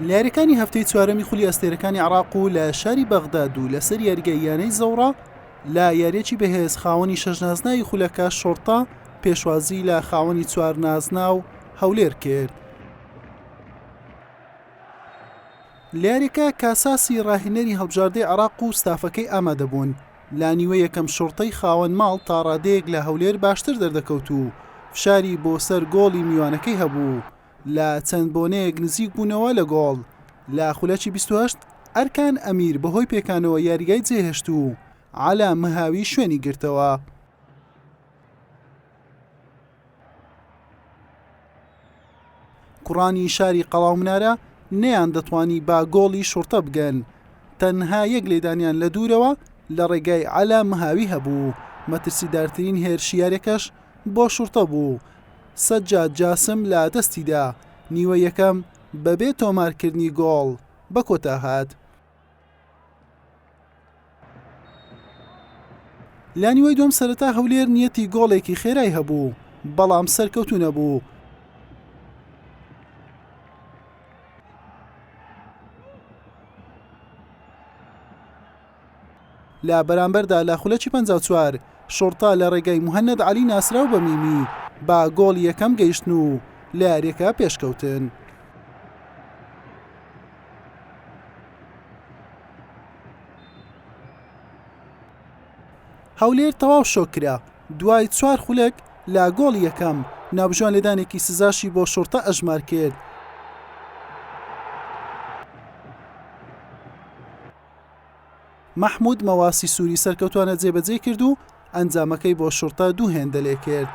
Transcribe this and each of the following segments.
لە یاریەکانی هەفتەی چوارەمی خولی ئەستێرەکانی عراق و لە شاری بەغداد و لەسەر یاریگای یانەی زەوڕا لە یاریەکی بەهێز خاوەنی شەش نازناوی خولەکە شوڕتە پێشوازی لە خاوەنی چوار نازناو هەولێر کرد. لە یاریەکە کاساسی راهێنەری هەڵبژاردەی عراق و ستافەکەی ئامادەبوون، لە نیوەی یەکەم شوڕتەی خاوەن ماڵ تاڕادەیەک لە هەولێر باشتر دەردەکەوت و فشاری بۆ سەر گۆڵی میوانەکەی هەبوو، لە چەند بۆنەیەک نزیک بوونەوە لە گۆڵ، لە خولەکی 28 ئەرکان ئەمیر بەهۆی پێکانەوە یاریگای جێهێشت و عەلا مهاوی شوێنی گرتەوە. کوڕانی شاری قەڵاومنارە نەیاندەتوانی بە گۆڵی شوڕتە بگەن، تەنها یەک لێدانیان لە دوورەوە لە ڕێگای عەلا مهاوی هەبوو، مەترسیدارترین هێرشی یاریەکەش بۆ شوڕتە بوو، سەجاد جاسم لە دەستیدا، نیوەی یەکەم بەبێ تۆمارکردنی گۆڵ بەکۆتا هات. لە نیوەی دووەم سەرەتا هەولێر نیەتی گۆڵێکی خێرای هەبوو، بەڵام سەرکەوتوو نەبوو. لە بەرامبەردا لە خولەکی 54 شوڕتە لە ڕێگای موهەنەد عەلی ناسراو بە میمی بە گۆڵی یەکەم گەیشتن و لە یاریەکە پێشکەوتن. هەولێر تەواو شۆک کرا دوای چوار خولەک لە گۆڵی یەکەم، ناوبژیوان لێدانێکی سزاشی بۆ شوڕتە ئەژمار کرد. مەحمود مەواسی سووری سەرکەوتوانە جێبەجێی کرد و ئەنجامەکەی بۆ شوڕتە دوو هێندە لێکرد.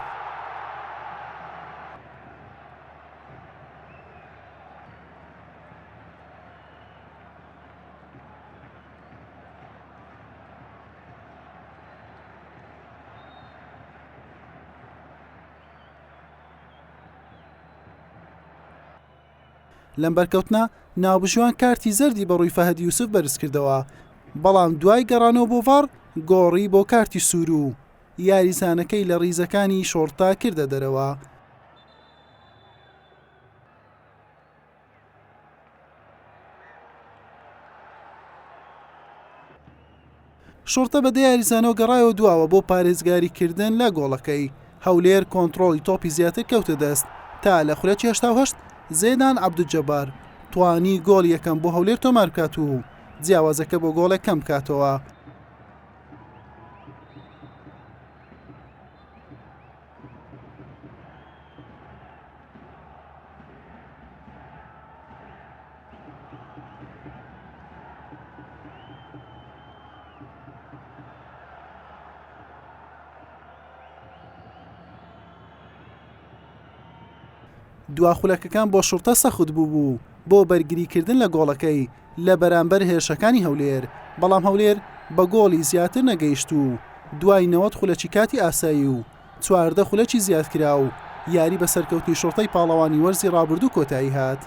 لەم بەرکەوتنە ناوبژیوان کارتی زەردی بەڕووی فەهد یوسف بەرزکردەوە، بەڵام دوای گەڕانەوە بۆ ڤاڕ گۆڕی بۆ کارتی سوور و یاریزانەکەی لە ریزەکانی شۆڕتە کردە دەرەوە. شوڕتە بە دە یاریزانەوە گەڕایەوە دواوە بۆ پارێزگاریکردن لە گۆڵەکەی، هەولێر کۆنتڕۆڵی تۆپی زیاتر کەوتە دەست تا لە خولەکی 88 زێدان عەبدولجەبار توانی گۆڵی یەکەم بۆ هەولێر تۆماربکات و جیاوازەکە بۆ گۆڵێک کەمبکاتەوە. دوا خولەکەکان بۆ شوڕتە سەخت بووبوو بۆ بەرگریکردن لە گۆڵەکەی لە بەرامبەر هێرشەکانی هەولێر، بەڵام هەولێر بە گۆڵی زیاتر نەگەیشت و دوای 90 خولەکی کاتی ئاسایی و 14 خولەکی زیادکراو یاری بە سەرکەوتنی شوڕتەی پاڵەوانی وەرزی رابردوو کۆتایی هات.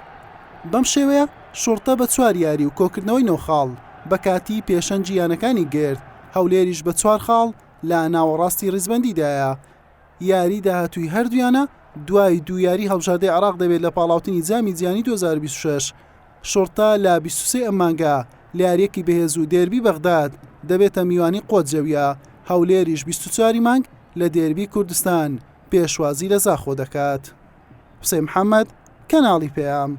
بەم شێوەیە شوڕتە بە چوار یاری و کۆکردنەوەی نۆ خاڵ بە کاتی پێشەنگی یانەکانی گرت، هەولێریش بە چوار خاڵ لە ناوەڕاستی ریزبەندیدایە. یاری داهاتووی هەردوو یانە دوای دوو یاری هەڵبژاردەی عێراق دەبێت لە پاڵاوتنی جامی جیهانی 2026. شوڕتە لە 23 ئەم مانگە لە یارییەکی بەهێز و دێربی بەغداد دەبێتە میوانی قوەت جەویە، هەولێریش 24 ی مانگ لە دێربی کوردستان پێشوازی لە زاخۆ دەکات. حوسێن محەمەد، کەناڵی پەیام.